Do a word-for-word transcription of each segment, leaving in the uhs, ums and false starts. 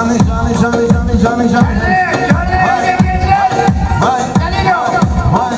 Janî, janî, janî, janî, janî. Vay, vay, vay.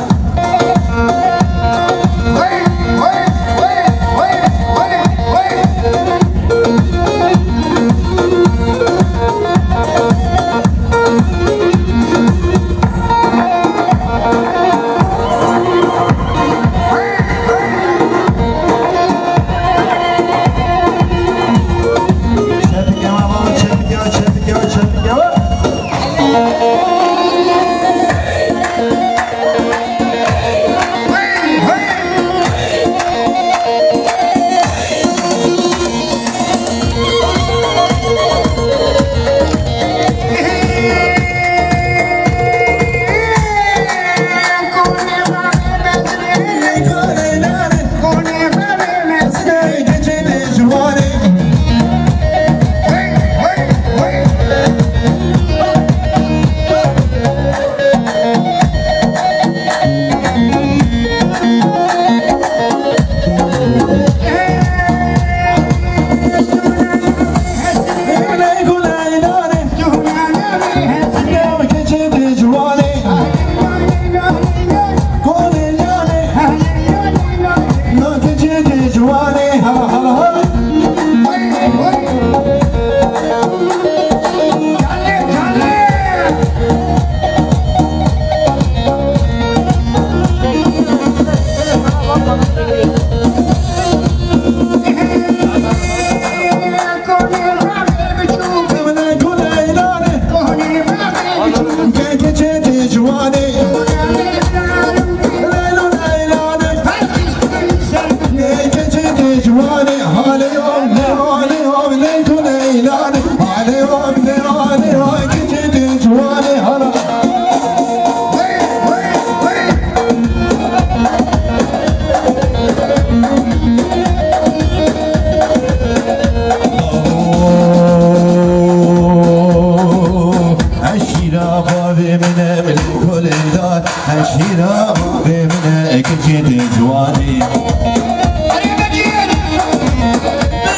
Eşîra bavê min e, min kolê dar. Eşîra bavê min e, keçê tê ciwanê.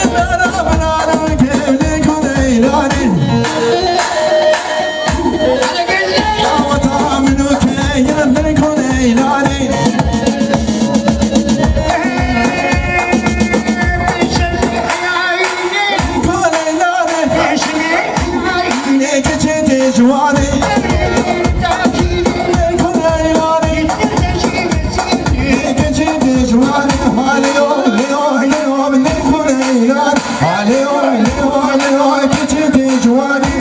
Binara, binara, kevlê kolê darê. Awata min û keyan min kolê darê. Kolê darê. Nê keçê tê ciwanê. Nê kolê darê. Nê keçê tê ciwanê. Halê o, lê o, lê o, nê kolê darê. Halê o, lê o, lê o, keçê tê ciwanê.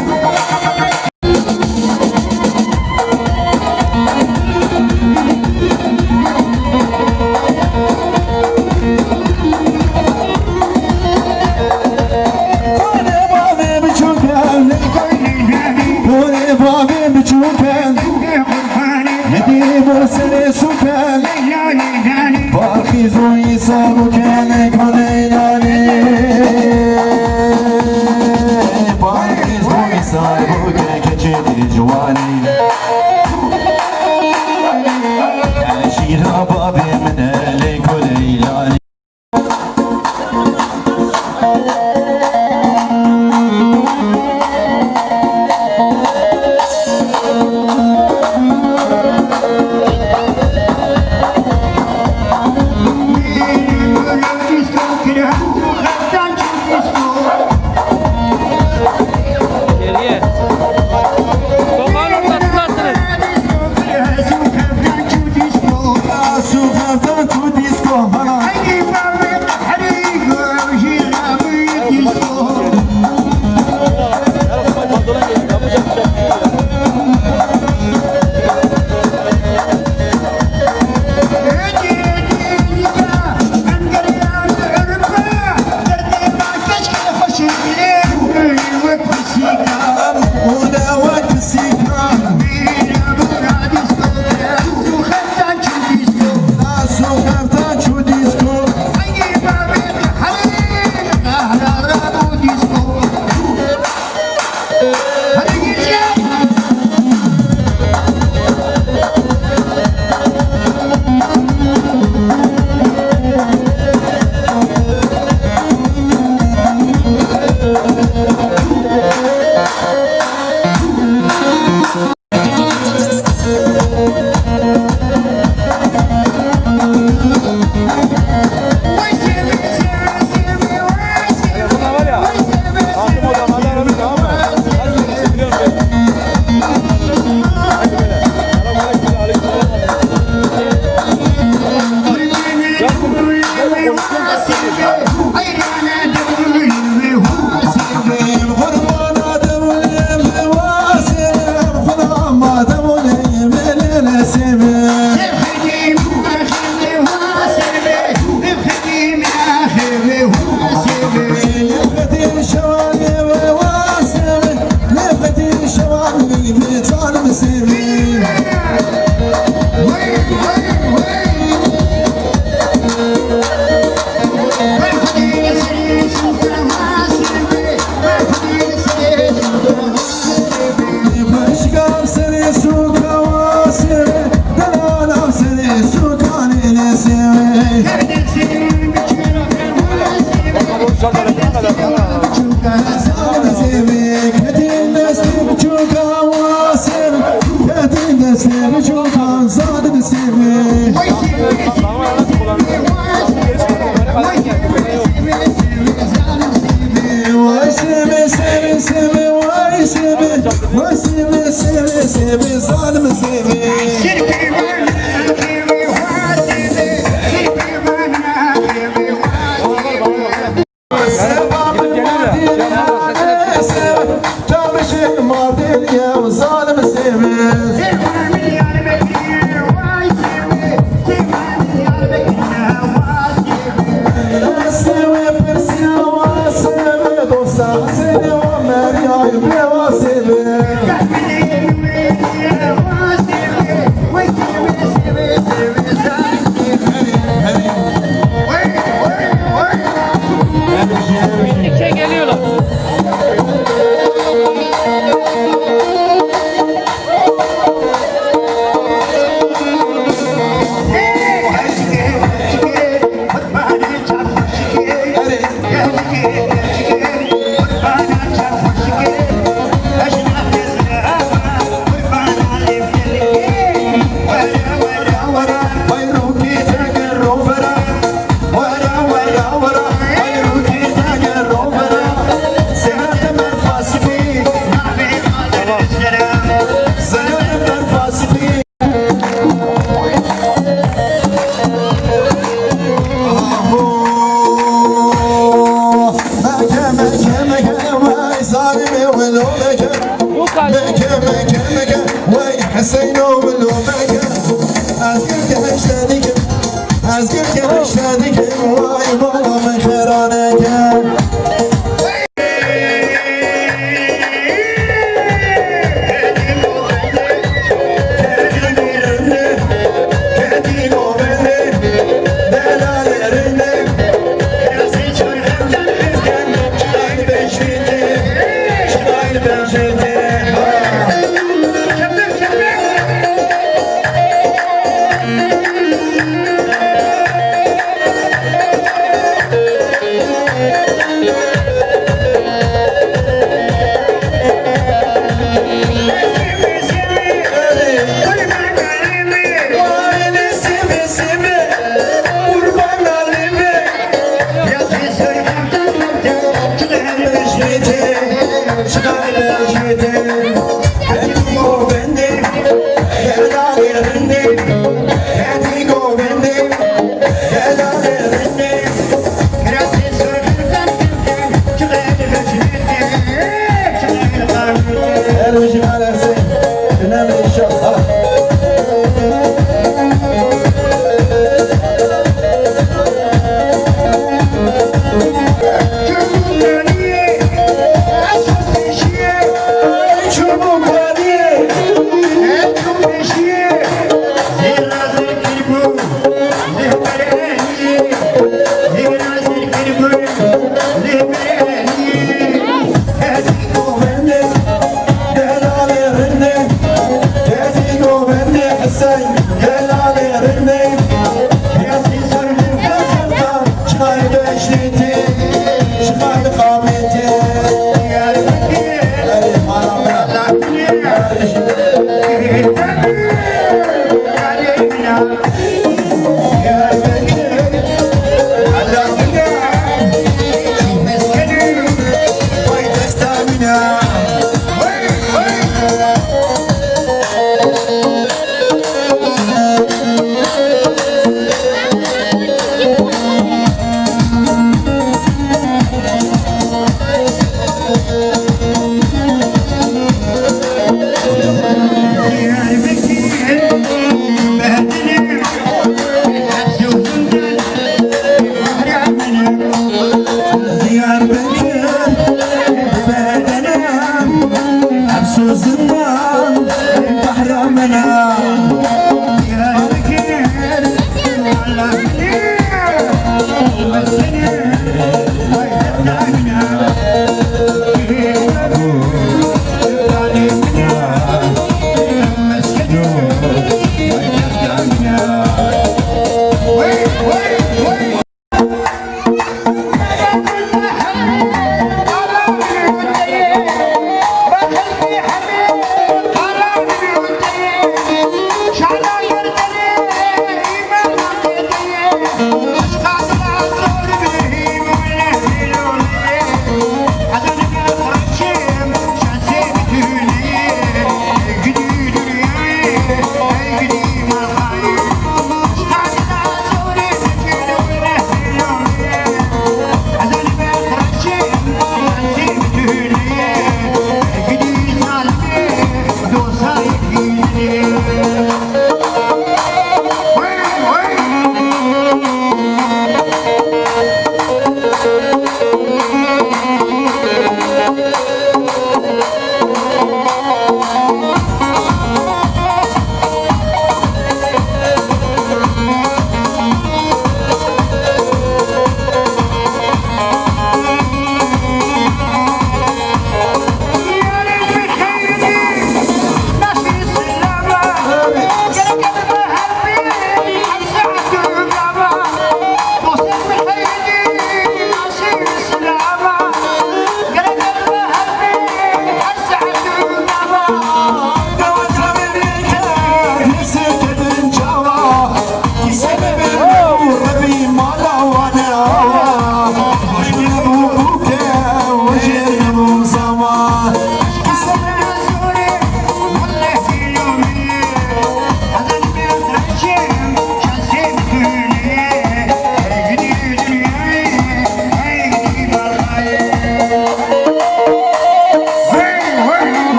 Konê bavê biçûk e, konê bavê biçûk e. Nedî bo serê sûke. Baxî zoyî sabûke, konê nanê. Baxî zoyî sabûke, keçê dî ciwanî. Şîra bavê min e, lê kolê îlanî. Geriye. Domalım Mardin ye û zalim sêvê. Sêvê pirsiya wa sêvê dosta, sêvê wa meriyay bê wa sêvê. Gittikçe geliyorlar. Meke, meke, meke, wey Hüseyin oğlu meke. Ez gir gençlerikim, ez gir gençlerikim, vay bala mekeraneke.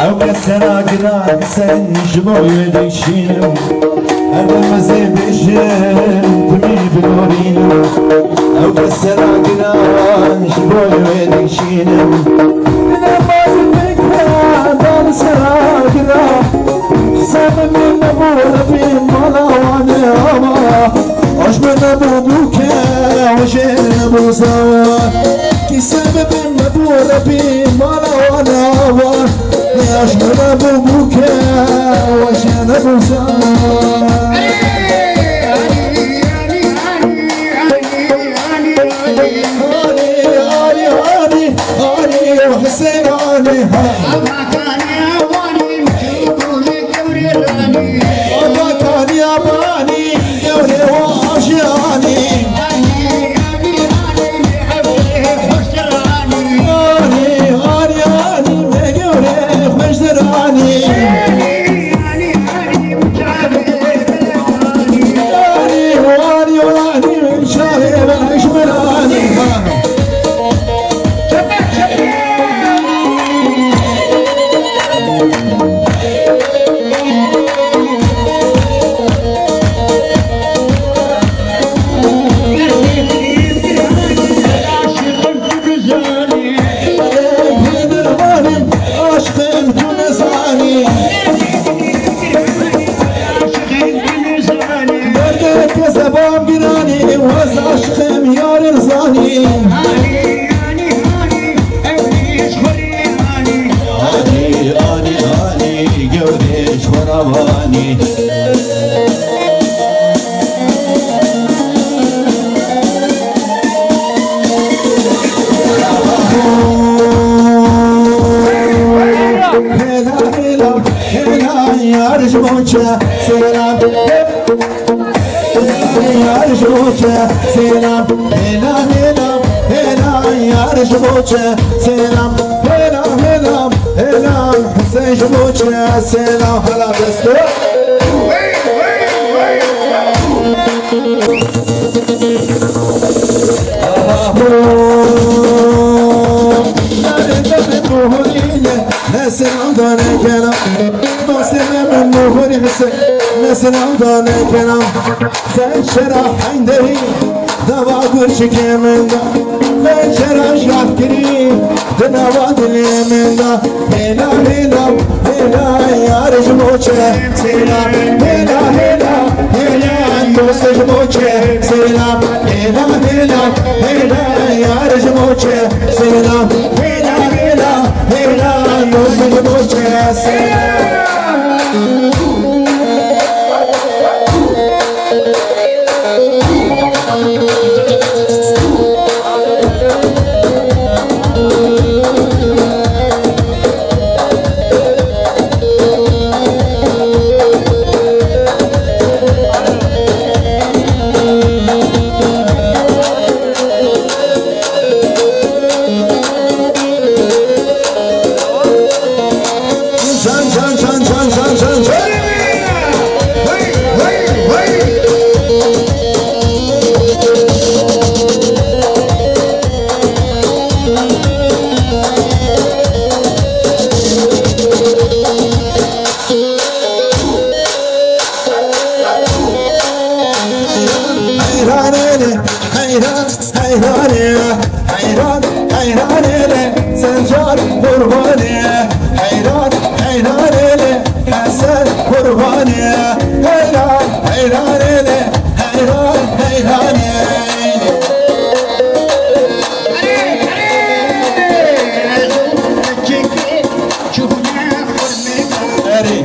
Ew kesera giran sen ji bo wê dikşînim. Her dem ez ê bêjim, tu min bilorînim. Ew kesera giran ji bo wê dikşînim. Bine baz bike, dan sera giran. Qisem min nebû, Rebî mala wan e ava. Aşk min nebû bûke, weşê nebû zawa. Kî sebebê me bû, Rebî mala wan e ava. Aşk min nebû bûke, weşê nebû zawa. Anî, anî, anî, anî, Husên anî, ha. Ava Tanya banî, gewrê wa aşî anî. Anî, anî, anî, me gewrê xweştir anî. Anî, anî, anî, çavê Anî, anî, anî, çavê min hişmin anî. Aşkım tu nezanî. Derdê kezebam giranî, wez aşiqim yarê zanî. Anî, anî, anî, gewrê ji xwe re vanî. Hêla, hêla, hêla, yar ji bo çe, selam. Yar ji bo çe, selam. Hêla, hêla, hêla, yar ji bo çe, selam. Hêla, hêla, hêla, Husên ji bo çe, selam. Hala dest. Aho, yarê derdê tu hurîne, ne selam dane kena. Dostê me min muhurî hise, ne selam dane kena. Sen şera henderî, dava gurçikê min da. Ben şera şahkirî, di nava dilê min da. Hêla, hêla, hêla, yar ji bo çe, selam. Hêla, hêla, hêla, dost ji bo çe, selam. Hêla, hêla, hêla, yar ji bo çe, selam. Hêla, hêla, hêla, dost ji bo çe, selam. Can, can, can. Heyranê, heyran, heyranê, heyran, heyranê, Sencar qurbanê. Heyran, heyranê, Hesen qurbanê. Heyran, heyranê, heyran, heyranê. Erê.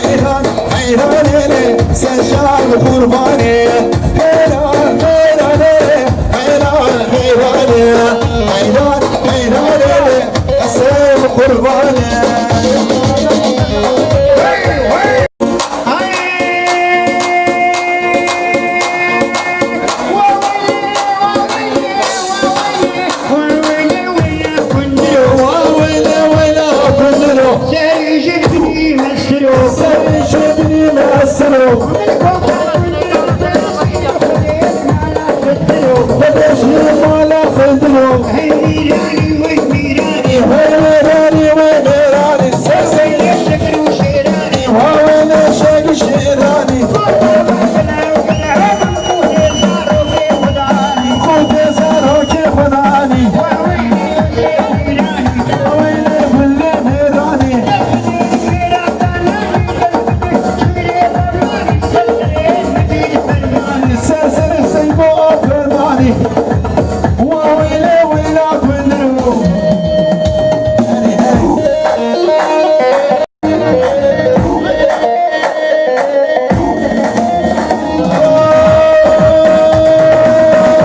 Heyran, heyranê, Sencar qurbanê. Heyran, heyranê, heyran, heyranê. Heyran, heyranê, Hesen qurbanê. Xwedê ji mala xwe diro. Hey mêranî, wey mêranî, ser serê şekir û şêranî. Ha wêne şek û şêranî. Xwedê zarokê xwe danî. Ha wêne gulê mêranî. Ser serê seybo a fermanî. Wa wêle wêla gundiro.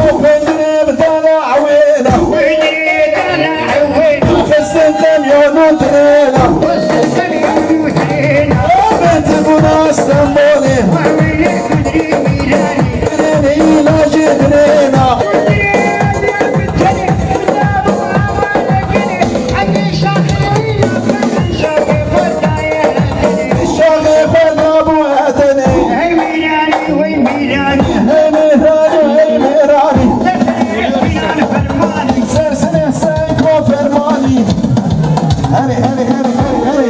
Xwendinê bi dana ewêna. Xwendinê dana ewêna. Xistin dem ya nû tirêna. Xistin dem ya nû tirêna. Bê tibûna Stenbolê. Xwendinê kudrê mîranê. Tirênê îlacê tirêna. Xwendinê kudrê mîranê. Şaxê xwe dabû etenê. Hey mêranî, wey mêranî. Hey mêranî, hey mêranî. Ser serê seyko fermanî. Herê, herê, herê, herê, herê.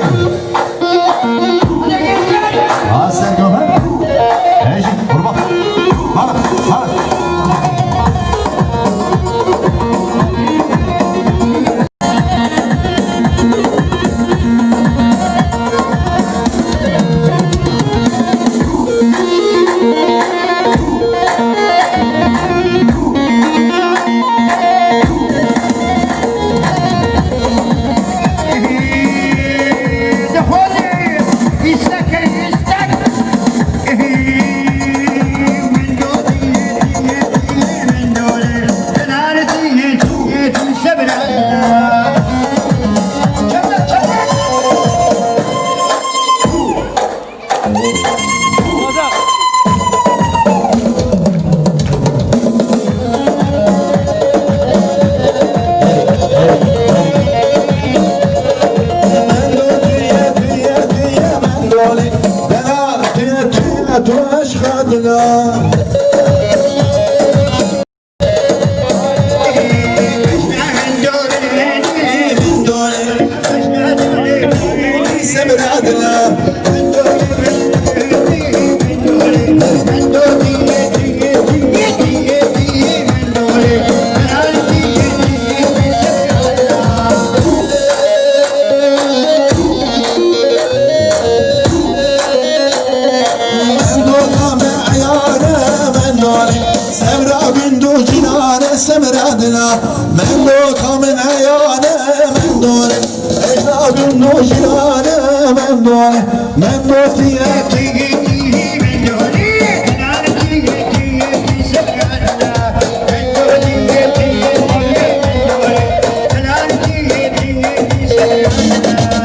Ha, ser gover. Hejî, qurban. Bala, bala. Mendo ka min eyane mendo ne, semra bindo cinane semra dina. Mendo ka min eyane mendo ne, ejda bindo cinane mendo ne. Mendo tiye tiye tiye mendo ne, cinane tiye tiye tiye semra dina. Mendo tiye tiye tiye mendo ne, cinane tiye tiye tiye semra dina.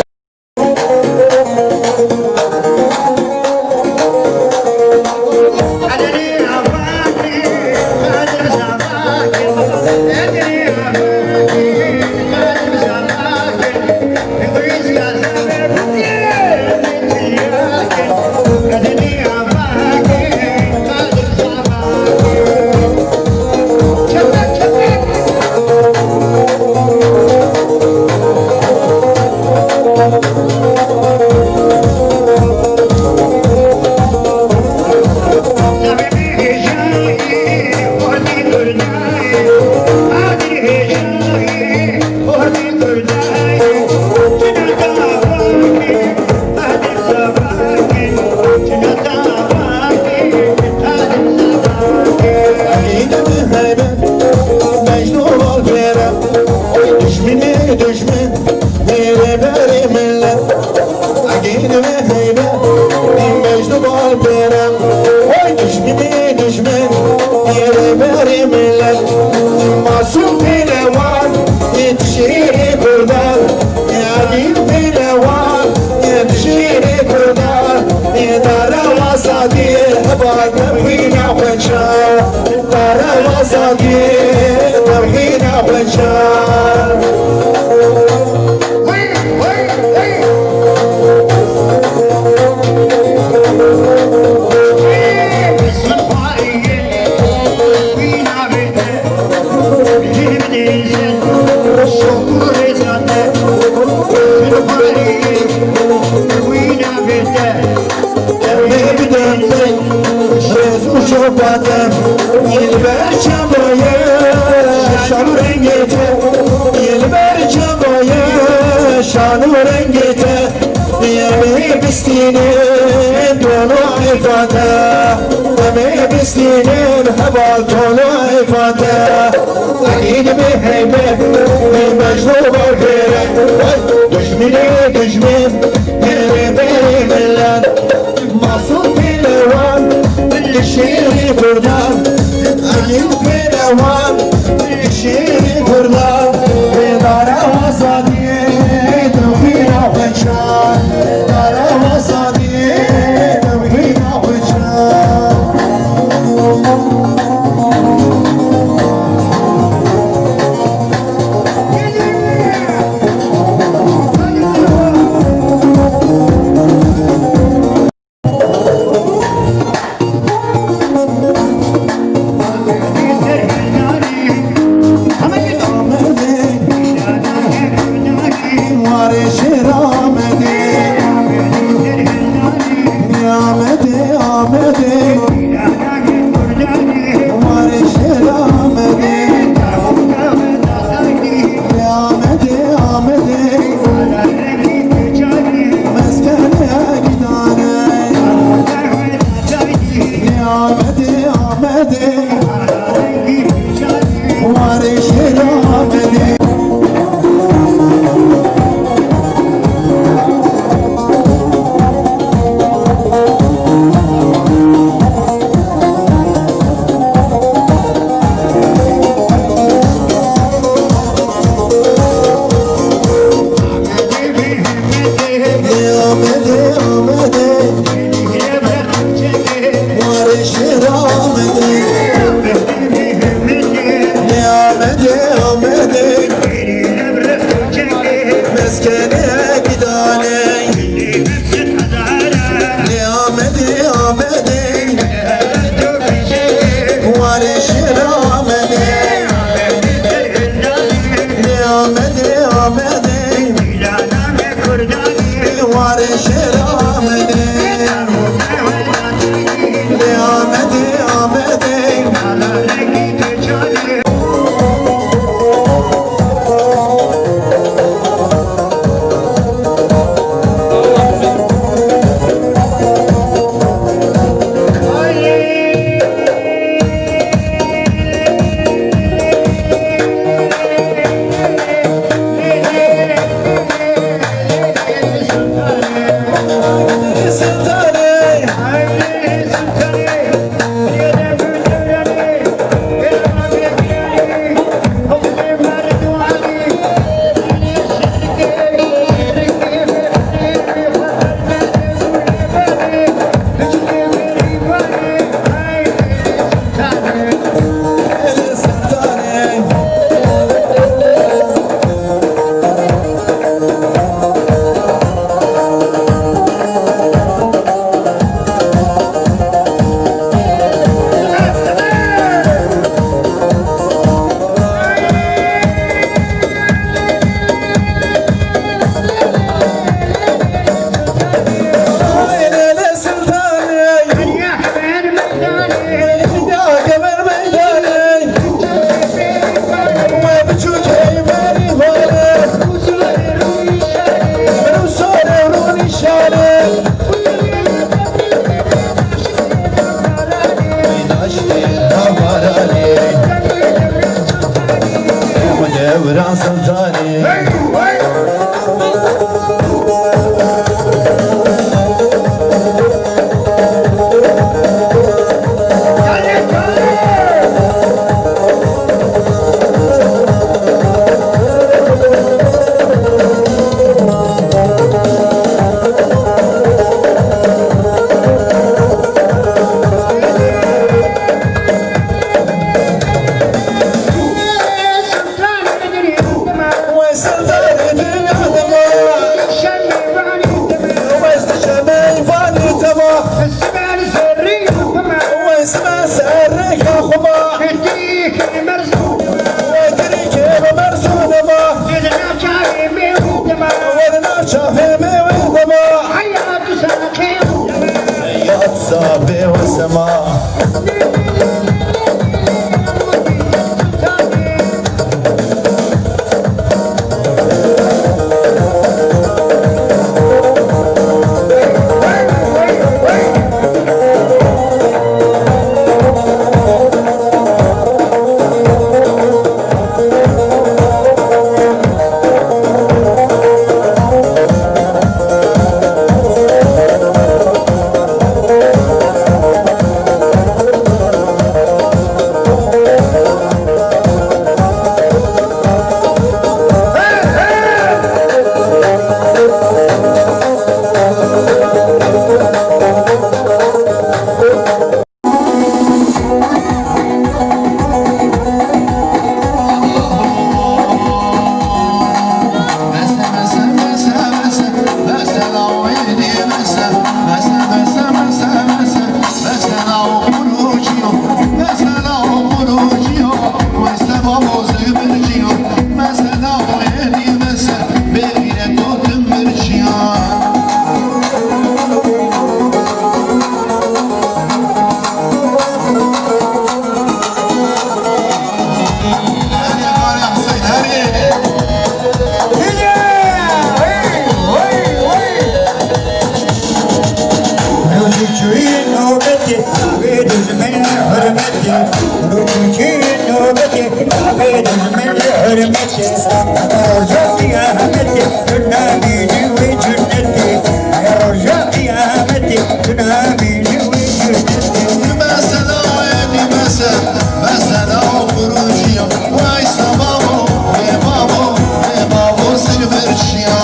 Egîn me heybe, dîm bej du bal pêre. Oy dijminê dijmin, yê rêberê milet. Masûm pêlewan, yê şêrê kurdan. Yê Emîn pêlewan, yê şêrê kurdan. Yê dara wazadiyê, heba demwîna xweça. Dara wazadiyê, demwîna xweça. Hey, hey, hey. Fate, yê li ber çawa ye şan û rengê te, yê li ber çawa ye şan û rengê te. Em ê bistînin ton û heyfa te, em ê bistînin heval ton û heyfa te. Elî dibê heybe, ê Mecnû bar bêre. Dujminê dujmin, hêrê bêrê milet. Masûm pêlewan, li şêrê kurdan. Elî pêlewan, li şêrê kurdan. Bêdara azadiyê, dewxîna xwe çar. Bêdara azadiyê, dewxîna xwe çar. Min hurmetê, rûçê nobetê, nabê min hurmetê, heta roja qiyamete, tu namînî wê cennetê, heta roja qiyamete, tu namînî wê cennetê. Mesela, mesela, mesela, kuruciya, vay sababo, vay babo, vay babo, seni verşiya.